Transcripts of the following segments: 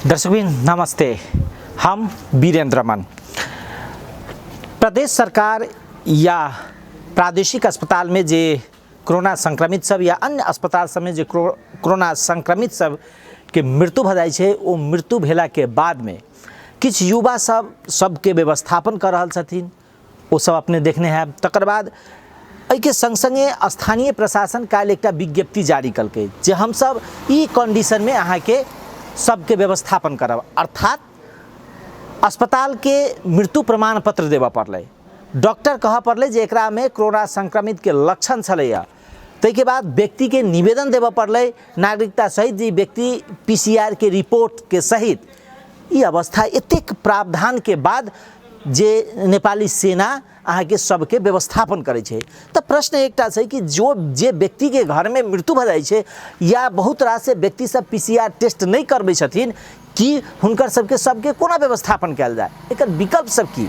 दर्शकबिन नमस्ते। हम वीरेंद्र रमन। प्रदेश सरकार या प्रादेशिक अस्पताल में जे कोरोना संक्रमित सब या अन्य अस्पताल सब में जे कोरोना संक्रमित सब के मृत्यु भऽ जाइ छै, ओ मृत्यु भेला के बाद में किछु युवा सब सबके व्यवस्थापन कऽ रहल छथिन, ओ सब अपने देखने हैब। तकर बाद एहिके संग संगे स्थानीय प्रशासन काल्हि एकटा विज्ञप्ति जारी कलकै जे हमसब ई कंडीशनमे अहाँके सबके व्यवस्थापन करब, अर्थात अस्पतालके मृत्यु प्रमाण पत्र देबऽ पड़लै, डॉक्टर कहऽ पड़लै जे एकरामे कोरोना संक्रमितके लक्षण छलैए। ताहिके बाद व्यक्तिके निवेदन देबऽ पड़लै नागरिकता सहित जे व्यक्ति PCR के रिपोर्टके सहित। ई अवस्था एतेक प्रावधानके बाद जे नेपाली सेना अहाँके सबके व्यवस्थापन करै छै, तऽ प्रश्न एकटा छै कि जो जे व्यक्तिके घरमे मृत्यु भऽ जाइ छै या बहुत रास व्यक्ति सब PCR test नहि करबै छथिन, कि हुनकर सबके सबके कोना व्यवस्थापन कयल जाय, एकर विकल्प सब की?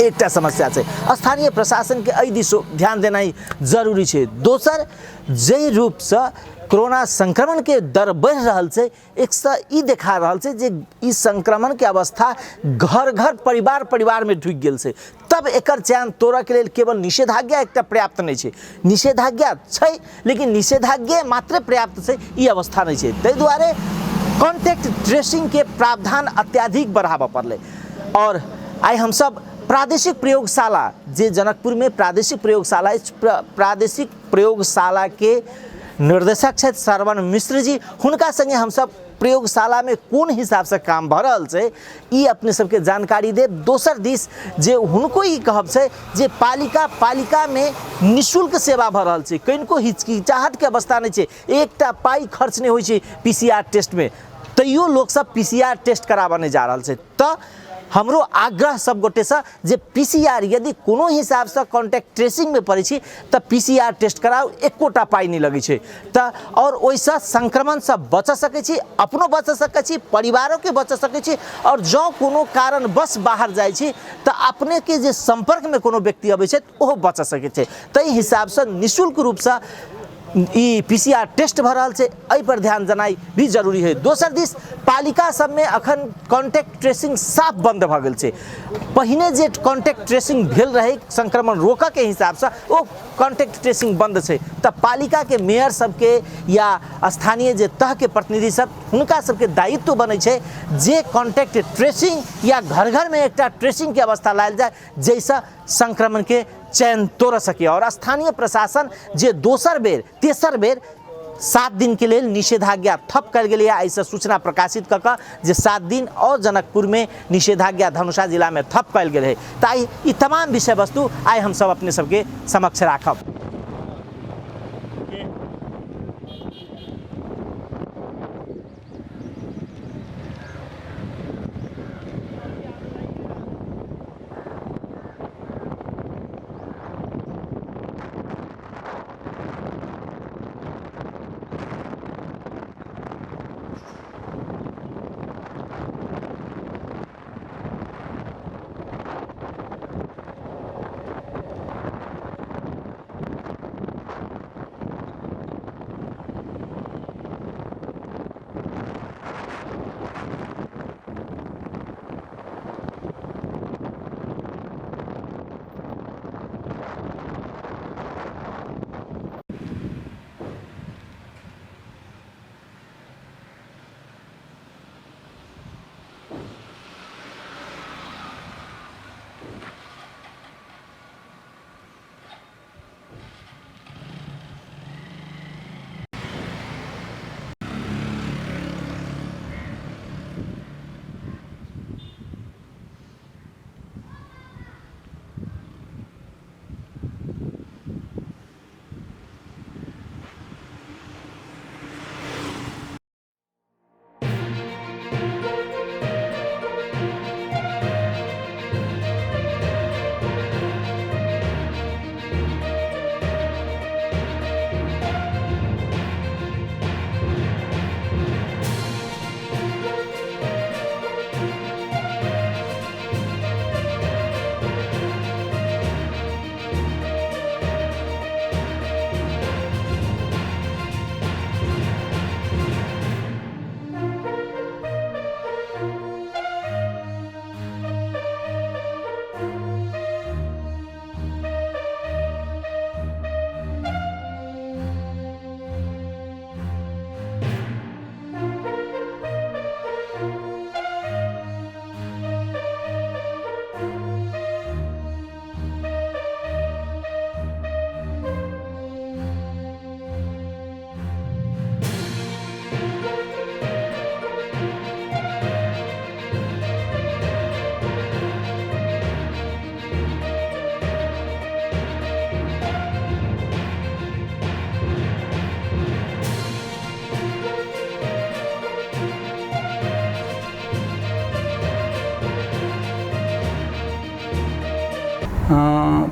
एकटा समस्या छै, स्थानीय प्रशासनके एहि दिस ध्यान देनाइ जरूरी छै। दोसर, जाहि रूपसँ कोरोना संक्रमणके दर बढ़ि रहल छै, एकसँ ई देखा रहल छै जे ई संक्रमणके अवस्था घर घर परिवार परिवारमे ढुकि गेल छै। तब एकर चयन तोड़ऽके लेल केवल निषेधाज्ञा एकटा पर्याप्त नहि छै। निषेधाज्ञा छै लेकिन निषेधाज्ञा मात्रे पर्याप्त छै ई अवस्था नहि छै। ताहि दुआरे कॉन्टैक्ट ट्रेसिंगके प्रावधान अत्याधिक बढ़ाबऽ पड़लै। और आइ हमसब प्रादेशिक प्रयोगशाला जे जनकपुरमे प्रादेशिक प्रयोगशाला अछि, प्रादेशिक प्रयोगशालाके निर्देशक छथि श्रवण मिश्र जी, हुनका संगे हमसब प्रयोगशालामे कोन हिसाबसँ काम भऽ रहल छै ई अपने सबके जानकारी देब। दोसर दिस जे हुनको ई कहब छै जे पालिका पालिकामे निःशुल्क सेवा भऽ रहल छै, कनिको हिचकिचाहटके अवस्था नहि छै, एकटा पाइ खर्च नहि होइ छै PCR टेस्टमे, तैयो लोकसब PCR test कराबऽ नहि जा रहल छै। तऽ हमरो आग्रह सब गोटेसँ जे PCR यदि कोनो हिसाबसँ कॉन्टैक्ट ट्रेसिंगमे पड़ै छी तऽ PCR test कराउ, एकोटा पाइ नहि लगै छै। तऽ आओर ओहिसँ संक्रमणसँ बचऽ सकै छी, अपनो बचऽ सकै छी, परिवारोके बचऽ सकै छी। आओर जँ कोनो कारणवश बाहर जाइ छी तऽ अपनेके जे सम्पर्कमे कोनो व्यक्ति अबै छै ओहो बचऽ सकै छै। ताहि हिसाबसँ निःशुल्क रूपसँ ई PCR test भऽ रहल छै, एहिपर ध्यान देनाइ भी जरूरी है। दोसर दिस पालिका सबमे अखन कॉन्टैक्ट ट्रेसिंग साफ बन्द भऽ गेल छै। पहिने जे कॉन्टैक्ट ट्रेसिंग भेल रहै संक्रमण रोकऽके हिसाबसँ, ओ कॉन्टैक्ट ट्रेसिंग बन्द छै। तऽ पालिकाके मेयर सबके या स्थानीय जे तहके प्रतिनिधि सब, हुनका सबके दायित्व बनै छै जे कॉन्टैक्ट ट्रेसिंग या घर घरमे एकटा ट्रेसिंगके अवस्था लायल जाय जाहिसँ संक्रमणके चयन तोड़ सकी। और स्थानीय प्रशासन जे दोसर बेर तेसर बेर 7 दिन के लेल निषेधाज्ञा थप कयल गेलैए, एहिसँ सूचना प्रकाशित कऽ कऽ जे 7 दिन और जनकपुरमे निषेधाज्ञा धनुषा जिलामे थप कयल गेल है। तऽ आइ ई तमाम विषय वस्तु आइ हमसब अपने सबके समक्ष राखब।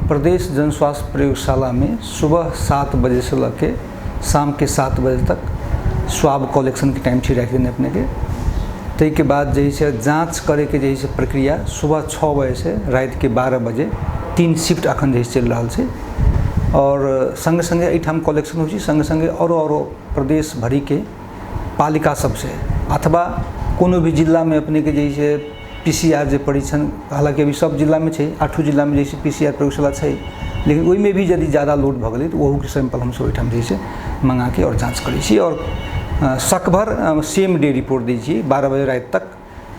प्रदेश जन स्वास्थ्य प्रयोगशालामे सुबह 7 बजेसँ लऽ के शामके 7 बजे तक स्वाब कलेक्शनके टाइम छै राखि देने अपनेके। ताहिके बाद जे है से जाँच करैके जे है से प्रक्रिया सुबह 6 बजेसँ रातिके 12 बजे 3 शिफ्ट अखन जे चलि रहल छै। आओर सङ्गे सङ्गे एहिठाम कलेक्शन होइ छै, सङ्गे सङ्गे औरो औरो प्रदेश भरिके पालिका सबसँ अथवा कोनो भी जिलामे अपनेके जे है से PCR जे परीक्षण, हालाँकि अभी सब जिलामे छै, 8 जिलामे जे छै PCR प्रयोगशाला छै, लेकिन ओहिमे भी यदि ज़्यादा लोड भऽ गेलै तऽ ओहूके सैंपल हमसब ओहिठाम जे छै मँगाके आओर जाँच करै छी। आओर सकभर सेम डे रिपोर्ट दै छी 12 बजे राति तक।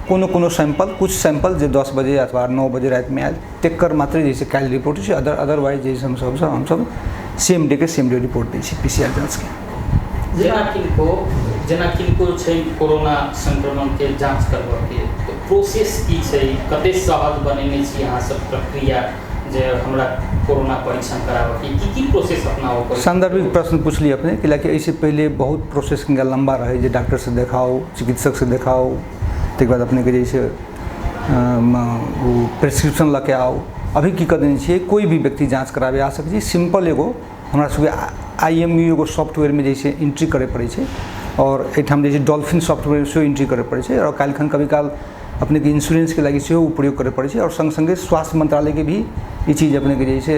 कोनो कोनो सैंपल, कुछ सैंपल जे 10 बजे अथवा 9 बजे रातिमे आयल तकर मात्रे जे छै काल्हि रिपोर्ट छै, अदरवाइज जे छै हमसब सेम डे के सेम डे रिपोर्ट दै छी PCR जाँचके। जेना किनको छै कोरोना संक्रमणके जाँच करबऽके तऽ प्रोसेस की छै, कते सहज बनेने छी अहाँ सब प्रक्रिया जे हमरा कोरोना परीक्षण कराबऽके की की प्रोसेस अपनाबऽ पड़ै? सान्दर्भिक प्रश्न पुछलियै अपने, कैलाकि एहिसँ पहिले बहुत प्रोसेस कनिका लम्बा रहै जे डॉक्टरसँ देखाउ, चिकित्सकसँ देखाउ, ताहिके बाद अपनेके जे छै ओ प्रिस्क्रिप्शन लऽ के आउ। अभी की कऽ देने छियै, कोइ भी व्यक्ति जाँच कराबै आ सकै छै। सिम्पल एगो हमरा सबके IMU एगो सॉफ्टवेयरमे जे छै एंट्री करै पड़ै छै, आओर एहिठाम जे छै डॉल्फिन सॉफ्टवेयर सेहो एंट्री करै पड़ै छै। आओर काल्हिखन कभी काल अपनेके इंश्योरेंसके लागि सेहो प्रयोग करै पड़ै छै। आओर सङ्ग सङ्गे स्वास्थ्य मंत्रालयके भी ई चीज अपनेके जे छै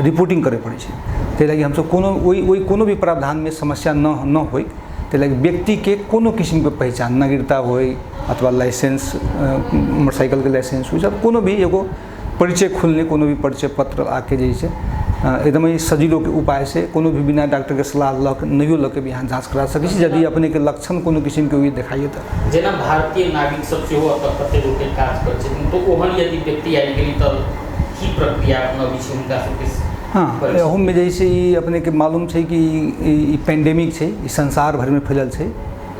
रिपोर्टिंग करै पड़ै छै। ताहि लागि हमसब कोनो ओहि कोनो भी प्रावधानमे समस्या न होइ, ताहि लागि व्यक्तिके कोनो किसिमके पहिचान, नागरिकता होइ अथवा लाइसेंस, मोटरसाइकिलके लाइसेंस, ओसब कोनो भी एगो परिचय खुलने कोनो भी परिचय पत्र आके जे छै एकदमै सजिलोके उपायसँ कोनो भी बिना डॉक्टरके सलाह लऽ के नहियो लऽ के भी अहाँ जाँच करा सकै छी, यदि अपनेके लक्षण कोनो किसिमके ओहि देखाइए तऽ। जेना भारतीय नागरिक सब सेहो एतऽ कते गोटे काज करै छथिन, तऽ ओहन यदि व्यक्ति आबि गेली तऽ की प्रक्रिया अपनबै छी हुनका सबके? हँ, एहूमे जे छै ई अपनेके मालूम छै कि ई पेंडेमिक छै, ई संसार भरिमे फैलल छै।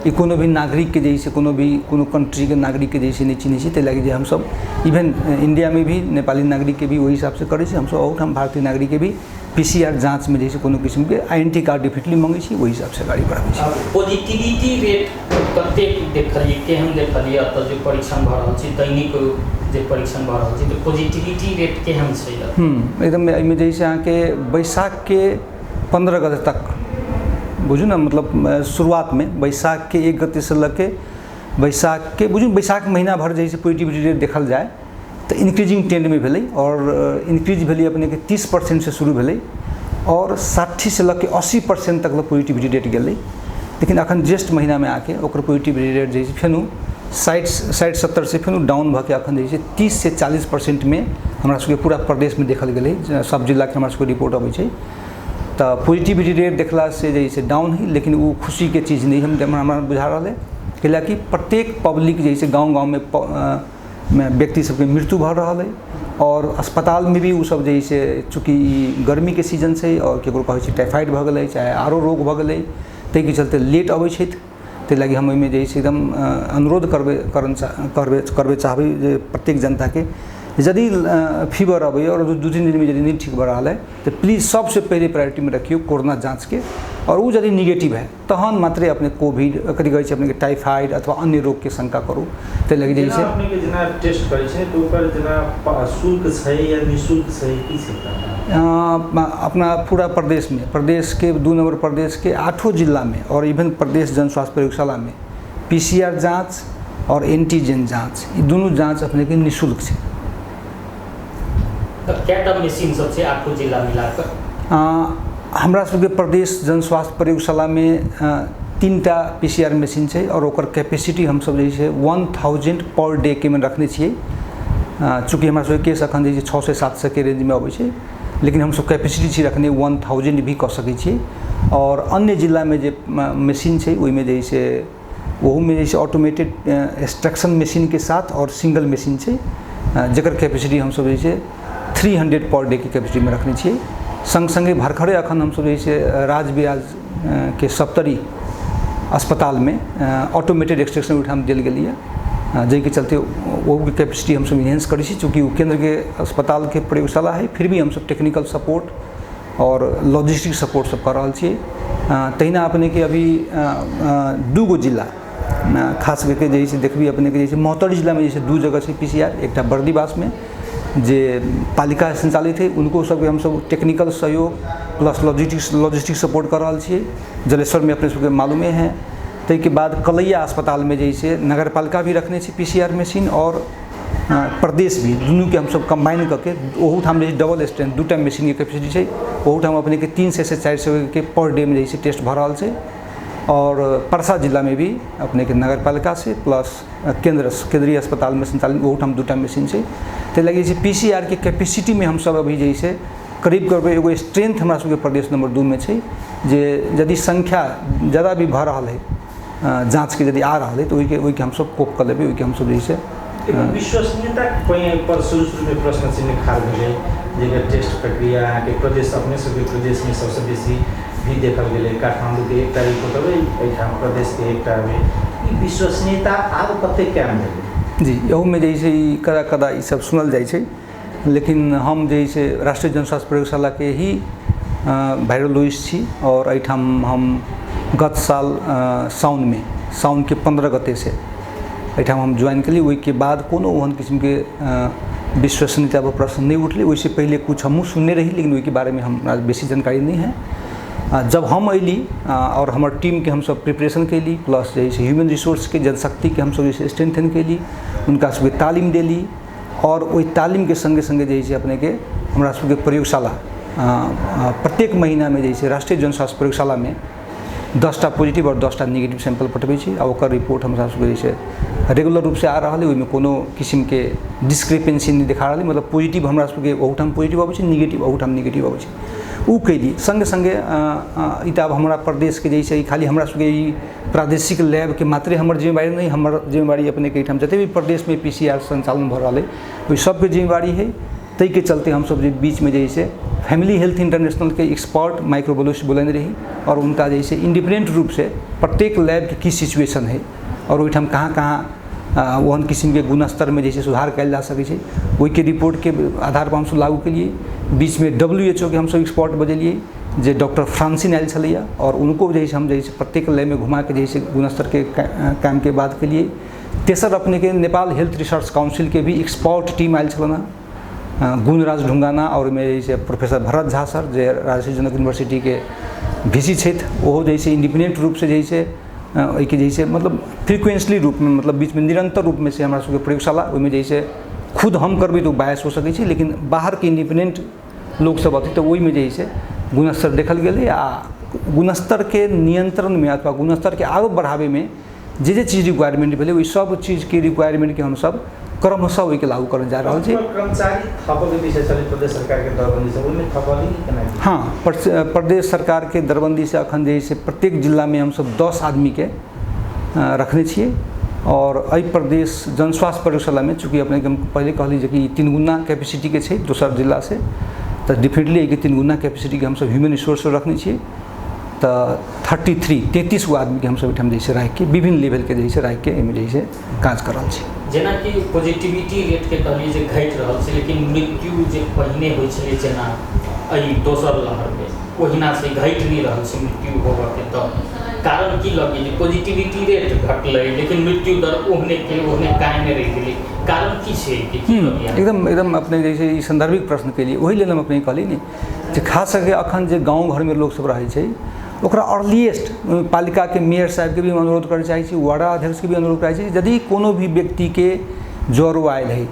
ई कोनो भी नागरिकके जे छै कोनो भी कोनो कंट्रीके नागरिकके जे छै नहि चिन्है छै। ताहि लागि जे हमसब इवन इण्डियामे भी नेपाली नागरिकके भी ओहि हिसाबसँ करै छी। हमसब अहूठाम भारतीय नागरिकके भी PCR जाँचमे जे छै कोनो किसिमके आइडेंटिटी कार्ड डेफिनेटली मङ्गै छी, ओहि हिसाबसँ गाड़ी बढ़ाबै छी। पॉजिटिविटी रेट कतेक देखलियै, केहन देखलियै एतऽ जे परीक्षण भऽ रहल छै, दैनिक जे परीक्षण भऽ रहल छै, तऽ पॉजिटिविटी रेट केहन छै? एकदम एहिमे जे छै अहाँके बैसाखके 15 गते तक बुझू ने, मतलब शुरुआतमे बैसाखके 1 गतेसँ लऽ के बैसाखके बुझू बैसाख महीना भरि जे छै पॉजिटिविटी रेट देखल जाय तऽ इंक्रीजिंग ट्रेंडमे भेलै। आओर इंक्रीज भेलै अपनेके 30% से शुरू भेलै आओर 60 से लऽ के 80% तक पॉजिटिविटी रेट गेलै। लेकिन अखन ज्येष्ठ महीनामे आके ओकर पॉजिटिविटी रेट जे छै फेनु 60-70 से फेनु डाउन भऽ के अखन जे छै 30 से 40% मे हमरा सबके पूरा प्रदेशमे देखल गेलै। सब जिलाके हमरा सबके रिपोर्ट अबै छै तऽ पॉजिटिविटी रेट देखलासँ जे छै डाउन हइ, लेकिन ओ खुशीके चीज नहि हमरा बुझा रहल है, कैलाकि प्रत्येक पब्लिक जे छै गाँव गाँवमे व्यक्ति सबके मृत्यु भऽ रहल है। आओर अस्पतालमे भी ओसब जे छै चूँकि ई गर्मीके सीजन छै आओर ककरो कहै छै टाइफाइड भऽ गेलै चाहे आरो रोग भऽ गेलै, ताहिके चलते लेट अबै छथि। ताहि लागि हम ओहिमे जे छै एकदम अनुरोध करबै चाहबै जे प्रत्येक जनताके यदि फीवर अबैए आओर 2-3 दिनमे यदि नहि ठीक भऽ रहल है तऽ प्लीज सबसँ पहिले प्रायोरिटीमे रखियौ कोरोना जाँचके। आओर ओ यदि निगेटिव है तहन मात्रे अपने कोविड कथी कहै छै अपनेके टाइफाइड अथवा अन्य रोगके शङ्का करू। ताहि लागि जे छै अपनेके जेना टेस्ट करै छै तऽ ओकर जेना शुल्क छै या निःशुल्क छै की छै? अपना पूरा प्रदेशमे, प्रदेशके 2 नंबर प्रदेशके 8 जिलामे और इवन प्रदेश जन स्वास्थ्य प्रयोगशालामे PCR जाँच और एंटीजन जाँच ई दुनू जाँच अपनेके निःशुल्क छै। तऽ कएटा मशीन सब छै 8 जिला मिलाकऽ? हमरा सबके प्रदेश जन स्वास्थ्य प्रयोगशालामे 3टा PCR machine छै और ओकर कैपेसिटी हमसब जे छै 1000 पर डे के मे रखने छियै। चूँकि हमरा सबके केस अखन जे छै 600 700 के रेंजमे अबै छै, लेकिन हमसब कैपेसिटी छी रखने 1000 भी कऽ सकै छियै। और अन्य जिलामे जे मशीन छै ओहिमे जे छै ओहूमे जे छै ऑटोमेटेड एक्सट्रैक्शन मशीनके साथ और सिंगल मशीन छै, जकर कैपेसिटी हमसब जे छै 300 पर डे के कैपेसिटीमे रखने छियै। सङ्ग सङ्गे भरखरे अखन हमसब जे छै राजविराज के सप्तरी अस्पतालमे ऑटोमेटेड एक्सट्रैक्शन ओहिठाम देल गेलैए, जाहिके चलते ओहूके कैपेसिटी हमसब इनहेंस करै छी। चूँकि ओ केन्द्रके अस्पतालके प्रयोगशाला है, फिर भी हमसब टेक्निकल सपोर्ट और लॉजिस्टिक सपोर्ट सब कऽ रहल छियै। तहिना अपनेके अभी 2 गो जिला खास करके जे छै देखबी अपनेके जे छै महोत्तरी जिलामे जे छै 2 जगह छै PCR, एकटा बर्दीवासमे जे पालिका संचालित है उनको सबके हमसब टेक्निकल सहयोग प्लस लॉजिस्टिक्स सपोर्ट कर रहल छियै। जलेश्वरमे अपने सबके मालूमे है। ताहिके बाद कलैया अस्पतालमे जे छै नगर पालिका भी रखने छै PCR machine और प्रदेश भी, दुनूके हमसब कम्बाइन कऽ के ओहूठाम जे डबल स्ट्रेंथ 2टा मशीनके कैपेसिटी छै। ओहूठाम अपनेके 300 से 400 के पर डे में जे छै टेस्ट भऽ रहल छै। और परसा जिलामे भी अपनेके नगर पालिका से प्लस केंद्रीय अस्पतालमे संचालित ओहूठाम 2टा मशीन छै। ताहि लागि जे PCR के कैपेसिटीमे हमसब अभी जे छै करीब करीब एगो स्ट्रेंथ हमरा सबके प्रदेश नंबर 2 में छै, जे यदि संख्या ज़्यादा भी भऽ रहल है जाँचके यदि आ रहल है तो ओहिके हमसब कोप कऽ लेबै, ओहिके हमसब जे छै। विश्वसनीयता पर शुरू शुरूमे प्रश्न चिन्ह खाड़ भेलै, जेकर टेस्ट प्रक्रिया अहाँके प्रदेश अपने सबके प्रदेशमे सबसँ बेसी भी देखल गेलै। काठमाण्डूके एकटा रिपोर्ट अबै, एहिठाम प्रदेशके एकटा अबै, ई विश्वसनीयता आब कतेक कायम भेलै? जी, एहूमे जे छै ई कदा कदा ईसब सुनल जाइ छै, लेकिन हम जे छै राष्ट्रीय जनस्वास्थ्य प्रयोगशालाके ही वायरोलॉजिस्ट छी और एहिठाम हम गत साल साउनमे साउनके 15 गते से एहिठाम हम ज्वाइन केली। ओहिके बाद कोनो ओहन किस्मके विश्वसनीयता पर प्रश्न नहि उठलै। ओहिसँ पहिले कुछ हमहूँ सुनने रही, लेकिन ओहिके बारेमे हमरा बेसी जानकारी नहि है। जब हम अयली और हमर टीमके हमसब प्रिपरेशन केली, प्लस जे छै ह्यूमन रिसोर्सके जनशक्तिके हमसब जे छै स्ट्रेंथन केली, हुनका सबके तालीम देली और ओहि तालीमके सङ्गे सङ्गे जे छै अपनेके हमरा सबके प्रयोगशाला प्रत्येक महीनामे जे छै राष्ट्रीय जनस्वास्थ्य प्रयोगशालामे 10टा पॉजिटिव और 10टा निगेटिव सैंपल पठबै छी आ ओकर रिपोर्ट हमरा सबके जे छै रेगुलर रूपसँ आ रहल है। ओहिमे कोनो किस्मके डिस्क्रिपेंसी नहि देखा रहल है, मतलब पॉजिटिव हमरा सबके ओहूठाम पॉजिटिव अबै छै, निगेटिव ओहूठाम निगेटिव अबै छै। ओ कैली सङ्गे सङ्गे ई तऽ आब हमरा प्रदेशके जे छै खाली हमरा सबके ई प्रादेशिक लैबके मात्रे हमर जिम्मेवारी नहि, हमर जिम्मेवारी अपनेके एहिठाम जतेक भी प्रदेशमे PCR संचालन भऽ रहल है ओहि सबके जिम्मेवारी है। ताहिके चलते हमसब जे बीचमे जे छै फैमिली हेल्थ इंटरनेशनलके एक्सपर्ट माइक्रोबायोलॉजिस्ट बोलेने रही और उनका जे छै इंडिपेंडेंट रूपसँ प्रत्येक लैबके की सिचुएशन है और ओहिठाम कहाँ कहाँ ओहन किस्मके गुणस्तरमे जे छै सुधार कयल जा सकै छै, ओहिके रिपोर्टके आधार पर हमसब लागू केलिए। बीचमे WHO के हमसब एक्सपर्ट बजेलिए जे डॉक्टर फ्रांसिन आयल छलैया और उनको जे छै हम जे छै प्रत्येक लैबमे घुमाके जे छै गुणस्तरके कामके बात केलिए। तेसर अपनेके नेपाल हेल्थ रिसर्च काउंसिलके भी एक्सपर्ट टीम आयल छलनि हँ, गुणराज ढुंगाना और ओहिमे जे छै प्रोफेसर भरत झा सर जे राजश्री जनक यूनिवर्सिटीके VC छथि, ओहो जे छै इंडिपेंडेंट रूपसँ जे छै ओहिके जे छै मतलब फ्रिक्वेंसली रूपमे मतलब बीचमे निरंतर रूपमे से हमरा सबके प्रयोगशाला ओहिमे जे छै खुद हम करबै तऽ ओ बायस हो सकै छै, लेकिन बाहरके इंडिपेंडेंट लोकसब अथी तऽ ओहिमे जे छै गुणस्तर देखल गेलै आ गुणस्तरके नियंत्रणमे अथवा गुणस्तरके आरो बढ़ाबैमे जे जे चीज रिक्वायरमेंट भेलै ओहि सब चीजके रिक्वायरमेंटके हमसब क्रमशः ओहिके लागू करल जा रहल छै। कर्मचारी थपऽके विषय छलै प्रदेश सरकारके दरबन्दी से, ओहिमे थपली केना? हाँ, प्रदेश सरकारके दरबन्दी से अखन जे छै प्रत्येक जिलामे हमसब 10 आदमीके रखने छियै और एहि प्रदेश जनस्वास्थ्य प्रयोगशालामे चूँकि अपनेके हम पहिले कहली जे कि 3 गुना कैपेसिटीके छै दोसर जिलासँ, तऽ डेफिनेटली एहिके 3 गुना कैपेसिटीके हमसब ह्यूमन रिसोर्स रखने छियै। तऽ 33 गो आदमीके हमसब एहिठाम जे छै राखिके विभिन्न लेवलके जे छै राखिके एहिमे जे छै काज कर रहल छी। जेनाकि पॉजिटिविटी रेटके कहलियै जे घटि रहल छै, लेकिन मृत्यु जे पहिने होइ छलै जेना एहि दोसर लहरमे ओहिना से घटि नहि रहल छै मृत्यु होबऽके, तऽ कारण की लगै जे पॉजिटिविटी रेट घटलै लेकिन मृत्यु दर ओहने के ओहने कायमे रहि गेलै, कारण की छै? एकदम एकदम अपने जे छै ई सन्दर्भिक प्रश्न केलियै, ओहि लेल हम अपने कहली ने जे खास करके अखन जे गाँव घरमे लोकसब रहै छै ओकरा अर्लीएस्ट पालिकाके मेयर साहबके भी हम अनुरोध करऽ चाहै छी, वार्डा अध्यक्षके भी अनुरोध करै छी, यदि कोनो भी व्यक्तिके ज्वरो आयल है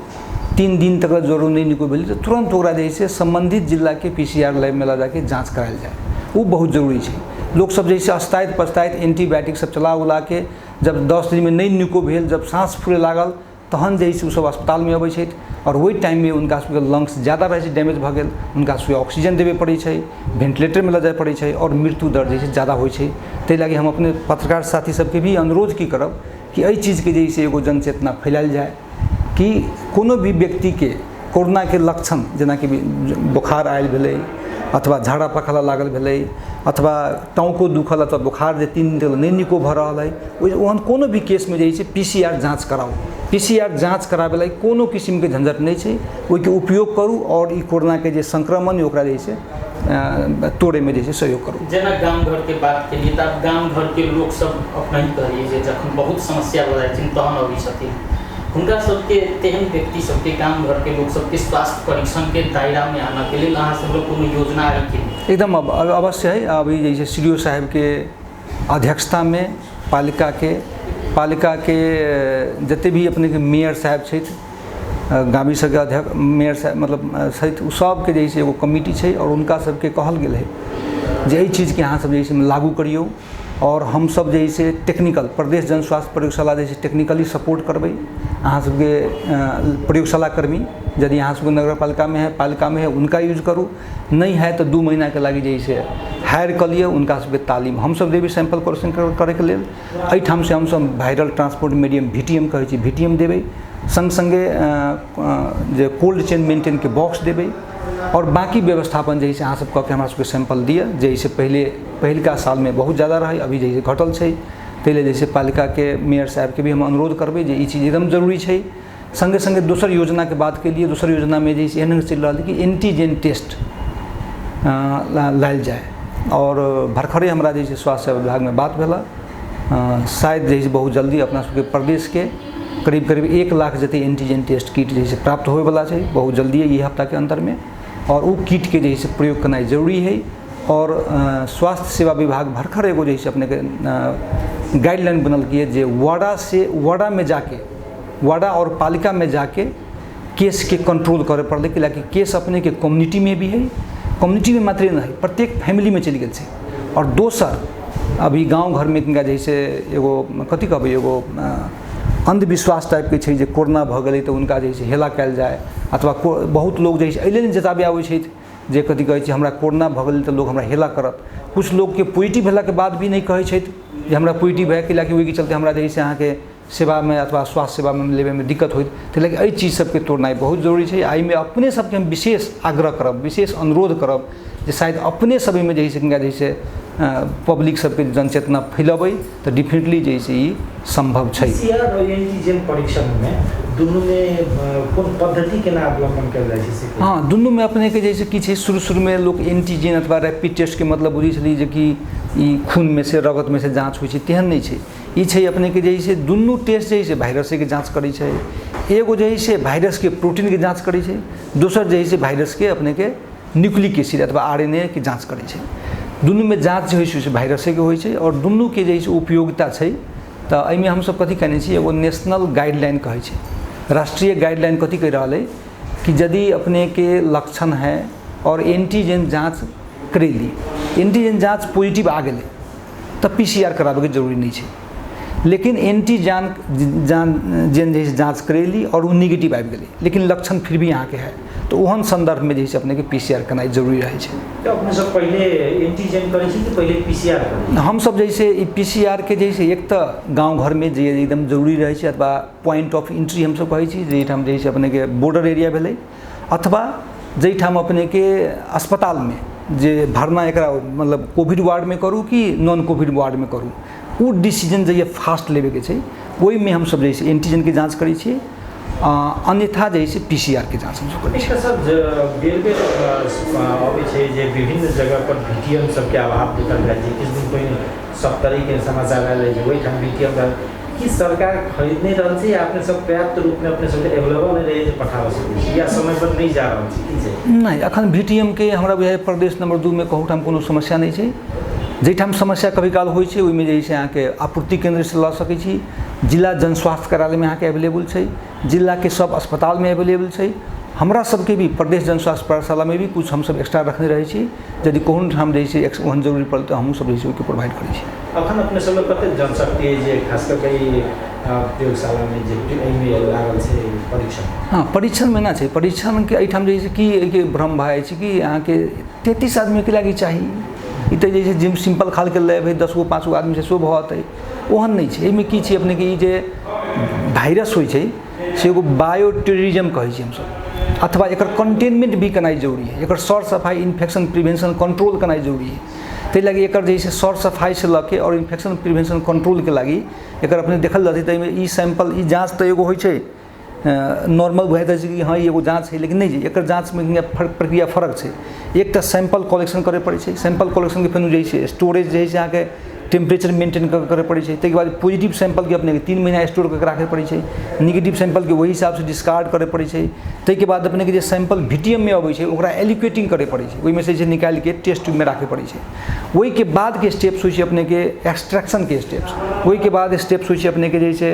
3 दिन तक ज्वरो नहि निको भेलै तऽ तुरन्त ओकरा जे छै सम्बन्धित जिलाके PCR लैबमे लऽ जाके जाँच करायल जाय, ओ बहुत जरूरी छै। लोकसब जे छै अस्ताइत पस्ताइत एंटीबायोटिक सब चला उलाके जब 10 दिनमे नहि निको भेल, जब साँस फूले लागल तहन जे छै ओसब अस्पतालमे अबै छथि और ओहि टाइममे हुनका सबके लंग्स ज़्यादा रहै छै डैमेज भऽ गेल, हुनका सबके ऑक्सीजन देबे पड़ै छै, वेंटिलेटरमे लऽ जाय पड़ै छै और मृत्यु दर जे छै ज़्यादा होइ छै। ताहि लागि हम अपने पत्रकार साथी सबके भी अनुरोध की करब कि एहि चीजके जे छै एगो जनचेतना फैलायल जाय कि कोनो भी व्यक्तिके कोरोनाके लक्षण जेनाकि बोखार आयल भेलै अथवा झाड़ा पखाला लागल भेलै अथवा टाँको दुखल अथवा बोखार जे 3 दिन तक नहि निको भऽ रहल है, ओहन कोनो भी केसमे जे छै PCR जाँच कराउ। PCR जाँच कराबै लागि कोनो किसिमके झंझट नहि छै, ओहिके उपयोग करू और ई कोरोनाके जे संक्रमण ओकरा जे छै तोड़ैमे जे छै सहयोग करू। जेना गाम घरके बात केलियै तऽ आब गाम घरके लोकसब अपना ही कहलियै जे जखन बहुत समस्या भऽ जाइ छै तहन अबै छथिन, हुनका सबके तेहन व्यक्ति सबके गाम घरके लोक सबके स्वास्थ्य परीक्षणके दायरामे आनऽके लेल अहाँ सब कोनो योजना है कि? एकदम अवश्य है। अभी जैसे सीडीओ साहबके अध्यक्षतामे पालिकाके जते भी अपने के मेयर साहब छथि, गामी सबके अध्यक्ष मेयर साहब मतलब छथि, ओ सबके जैसे एगो कमिटी छै और उनका सबके कहल गेल है जे एहि चीजके अहाँ सब जैसे लागू करियौ और हम सब जैसे टेक्निकल प्रदेश जन स्वास्थ्य प्रयोगशाला जैसे टेक्निकली सपोर्ट करबै अहाँ सबके प्रयोगशाला कर्मी यदि अहाँ सबके नगरपालिका में है पालिका में है उनका यूज करू, नहीं है तो 2 महीना के लागि जैसे हायर कऽ लिअ उनका सबके तालीम हमसब देबै सैंपल कलेक्शन करैके लेल। एहिठाम से हमसब वायरल ट्रांसपोर्ट मीडियम VTM कहै छी, VTM देबै, संग संगे जे कोल्ड चेन मेंटेन के बॉक्स देबै और बाकी व्यवस्थापन जैसे अहाँ सब कऽ के हमरा सबके सैंपल दिअ। जैसे पहिले पहिलका सालमे बहुत ज़्यादा रहै, अभी जैसे घटल छै, ताहि लेल जैसे पालिकाके मेयर साहबके भी हम अनुरोध करबै जे ई चीज एकदम जरूरी छै। संगे संगे दोसर योजनाके बात केलिए, दोसर योजनामे जैसे एहन चलि रहल कि एंटीजन टेस्ट लायल जाय और भरखरे हमरा जैसे स्वास्थ्य सेवा विभागमे बात भेल, शायद जैसे बहुत जल्दी अपना सबके प्रदेशके करीब करीब 1 लाख जते एंटीजन टेस्ट किट जैसे प्राप्त होयवला छै बहुत जल्दी ई हफ्ताके अंतरमे और ओ किटके जैसे प्रयोग करनाइ जरूरी है। और स्वास्थ्य सेवा विभाग भरखर एगो जैसे अपने के गाइडलाइन बनल की जे वार्डा से वार्डा में जाके वार्डा और पालिका में जाके केस के कंट्रोल करे पड़लै, कि केस अपने के कम्युनिटी में भी है, कम्युनिटी में मात्र नहीं प्रत्येक फैमिली में चलि गेल छै। और दोसर अभी गाँव घरमे तिनका जैसे एगो कथी कहबै एगो अंधविश्वास टाइपके छै जे कोरोना भऽ गेलै तऽ उनका जैसे हेला कयल जाय अथवा बहुत लोग जैसे एहि लेल जताबे आबै छथि जे कथी कहै छै हमरा कोरोना भऽ गेलै तऽ लोग हमरा हेला करत। कुछ लोगके पॉजिटिव भेलाके बाद भी नहि कहै छथि जे हमरा पॉजिटिव भए गेल, ओहिके चलते हमरा जैसे अहाँके सेवामे अथवा स्वास्थ्य सेवामे लेबैमे दिक्कत होइत, ताहि लऽ कऽ एहि चीज सबके तोड़नाइ बहुत जरूरी छै। एहिमे अपने सबके हम विशेष आग्रह करब, विशेष अनुरोध करब जे शायद अपने सब एहिमे जैसे जैसे पब्लिक सबके जनचेतना फैलबै तऽ डेफिनेटली जैसे ई सम्भव छै। पीसीआर और एंटीजन परीक्षण में दुनू में कोन पद्धति केना अवलंबन कयल जाइ छै? हाँ, दुनू में अपने के जैसे कि छै शुरू शुरू में लोग एंटीजन अथवा रैपिड टेस्ट के मतलब बुझै छलै जे कि ई खून में से रगत में से जाँच होइ छै, तेहन नहि छै। ई छै अपने के जैसे दुनू टेस्ट जैसे वायरसे के जाँच करै छै, एगो जैसे वायरस के प्रोटीन के जाँच करै छै, दोसर जैसे वायरस के अपने के न्यूक्लिक एसिड अथवा RNA के जाँच करै छै। दुनूमे जाँच जे होइ छै से वायरसेके होइ छै और दुनूके जे छै उपयोगिता छै। तऽ एहिमे हमसब कथी केने छी, एगो नेशनल गाइडलाइन कहै छै, राष्ट्रीय गाइडलाइन कथी कहि रहल है कि यदि अपनेके लक्षण है और एंटीजन जाँच करेली, एंटीजन जाँच पॉजिटिव आ गेलै तऽ PCR कराबैके जरूरी नहि छै, लेकिन एंटीजन जे जाँच करेली और ओ निगेटिव आबि गेलै लेकिन लक्षण फिर भी अहाँके है, तऽ ओहन सन्दर्भमे जे छै अपनेके PCR केनाइ जरूरी रहै छै। तऽ अपने सब पहिले एंटीजन करै छी कि पहिले PCR करै छी? हमसब जैसे ई PCR के जैसे एक तऽ गाँव घरमे जे एकदम जरूरी रहै छै अथवा पॉइंट ऑफ एंट्री हमसब कहै छी, जाहिठाम जे छै अपनेके बॉर्डर एरिया भेलै अथवा जाहिठाम अपनेके अस्पतालमे जे भरना एकरा मतलब कोविड वार्डमे करू कि नॉन कोविड वार्डमे करू, ओ डिसीजन जे फास्ट लेबेके छै ओहिमे हमसब जैसे एंटीजनके जाँच करै छियै, अन्यथा जैसे PCR के जाँच हमसब करै छियै। सब बेर बेर अबै छै जे विभिन्न जगह पर VTM सबके अभाव देखल जाइ छै। किछु दिन पहिने सप्तरीके समाचार आयल रहै जे ओहिठाम VTM की सरकार खरीद नहि रहल छै या अपने सब पर्याप्त रूपमे अपने सबके एवेलेबल नहि रहै जे पठाबऽ सकै छी या समय पर नहि जा रहल छै, की छै? नहि, अखन VTM के हमरा बुझाइए प्रदेश नंबर 2 मे कहुँ ठाम कोनो समस्या नहि छै। जाहिठाम समस्या कभी काल होइ छै ओहिमे जे छै अहाँके आपूर्ति केन्द्रसँ लऽ सकै छी, जिला जन स्वास्थ्य कार्यालयमे अहाँके एवेलेबल छै, जिलाके सब अस्पतालमे एवेलेबल छै। हमरा सबके भी प्रदेश जन स्वास्थ्य प्रयोगशालामे भी कुछ हमसब एक्स्ट्रा रखने रहै छी, यदि कोनो ठाम जे छै ओहन जरूरी पड़ल तऽ हमहूँ सब जे छै ओहिके प्रोवाइड करै छी। अखन अपने सब कतेक जनशक्ति जे खास कऽ के ई प्रयोगशालामे जे एहिमे लागल छै परीक्षण? हाँ, परीक्षणमे ना छै, परीक्षणके एहिठाम जे छै कि एहिके भ्रम भए जाइ छै कि अहाँके 33 आदमीके लागि चाही, ई तऽ जे छै जिम सिम्पल खालके लैब है 10 गो 5 गो आदमी से सेहो भऽ जेतै, ओहन नहि छै। एहिमे की छै अपनेके ई जे वायरस होइ छै से एगो बायोटेररिज्म कहै छी हमसब, अथवा एकर कंटेनमेंट भी केनाइ जरूरी है, एकर सर सफाइ इन्फेक्शन प्रिवेंशन कंट्रोल केनाइ जरूरी है। ताहि लागि एकर जे छै सर सफाइसँ लऽ के आओर इन्फेक्शन प्रिवेंशन कंट्रोलके लागि एकर अपने देखल जेतै तऽ एहिमे ई सैंपल ई जाँच तऽ एगो होइ छै नॉर्मल बुझाइत रहै छै कि हँ ई एगो जाँच छै, लेकिन नहि, एकर जाँचमे प्रक्रिया फरक छै। एकटा सैंपल कलेक्शन करै पड़ै छै, सैंपल कलेक्शनके फेर जे छै स्टोरेज जे छै अहाँके टेम्परेचर मेंटेन कऽ करय पड़ै छै। ताहिके बाद पॉजिटिव सैंपलके अपनेके 3 महीना स्टोर कऽ के राखय पड़ै छै, निगेटिव सैंपलके ओहि हिसाबसँ डिस्कार्ड करय पड़ै छै। ताहिके बाद अपनेके जे सैंपल VTM मे अबै छै ओकरा एलिक्वेटिंग करय पड़ै छै, ओहिमे से जे निकालिके टेस्ट ट्यूबमे राखय पड़ै छै। ओहिके बादके स्टेप्स होइ छै अपनेके एक्सट्रैक्शनके स्टेप्स, ओहिके बाद स्टेप्स होइ छै अपनेके जे छै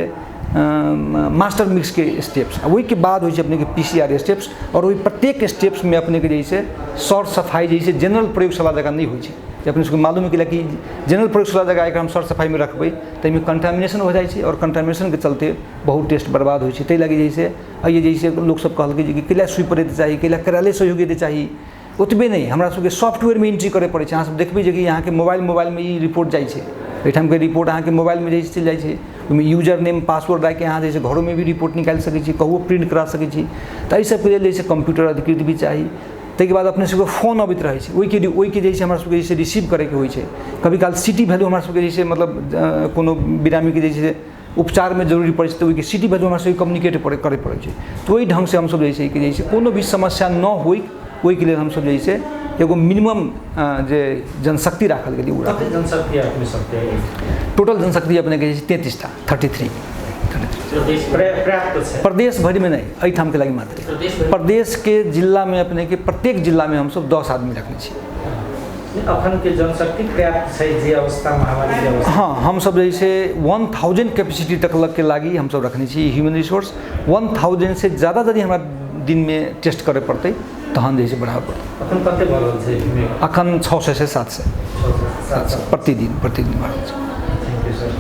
मास्टर मिक्सके स्टेप्स, ओहिके बाद होइ छै अपनेके PCR steps. आओर ओहि प्रत्येक स्टेप्समे अपनेके जे छै सर सफाइ जे छै जनरल प्रयोगशाला जकाँ नहि होइ छै। जे अपने सबके मालूम है कि जनरल प्रयोगशाला जकाँ एकरा हम सर सफाइमे रखबै ताहिमे कंटामिनेशन हो जाइ छै, आओर कंटामिनेशनके चलते बहुत टेस्ट बर्बाद होइ छै। ताहि लागि जे छै एहि जे छै लोकसब कहलकै जे कि कैला सुइ पड़ैके चाही, कैला कराले सहयोगी चाही। ओतबे नहि, हमरा सबके सॉफ्टवेयरमे एंट्री करय पड़ै छै। अहाँ सब देखबै जे कि अहाँके मोबाइलमे ई रिपोर्ट जाइ छै, एहिठामके रिपोर्ट अहाँके मोबाइलमे जे चलि जाइ छै, ओहिमे यूजर नेम पासवर्ड राखिके अहाँ जे छै घरोमे भी रिपोर्ट निकालि सकै छी, कहुओ प्रिंट करा सकै छी। तऽ एहि सबके लेल जे छै कम्प्यूटर अधिकृत भी चाही। ताहिके बाद अपने सबके फोन अबैत रहै छै, ओहिके जे छै हमरा सबके जे छै रिसीव करैके होइ छै। कभी काल सिटी वैल्यू हमरा सबके जे छै मतलब कोनो बिरामीके जे छै उपचारमे जरूरी पड़ै छै तऽ ओहिके सिटी वैल्यू हमरा सबके कम्युनिकेट करय पड़ै छै। तऽ ओहि ढङ्गसँ हमसब जे छै कि जे छै कोनो भी समस्या नहि होइ ओहिके लेल हमसब जे छै एगो मिनिमम जे जनशक्ति राखल गेलै ओ राखल। जनशक्ति अपने सबके टोटल जनशक्ति अपनेके जे छै 33 टा, 33 पर्याप्त छै प्रदेश भरिमे नहि, एहिठामके लागि मात्र। प्रदेशके जिलामे अपनेके प्रत्येक जिलामे हमसब 10 आदमी रखने छी। अखन के जनशक्ति पर्याप्त छै जे अवस्था महामारी के अवस्था? हाँ, हमसब जे छै 1000 कैपेसिटी तक के लागि हमसब रखने छी ह्यूमन रिसोर्स। 1000 से ज़्यादा यदि हमरा दिनमे टेस्ट करय पड़तै तहन जे छै बढ़ाबऽ पड़तै। अखन कते भऽ रहल छै? अखन 600 से 700 प्रतिदिन भऽ रहल छै। Thank you sir.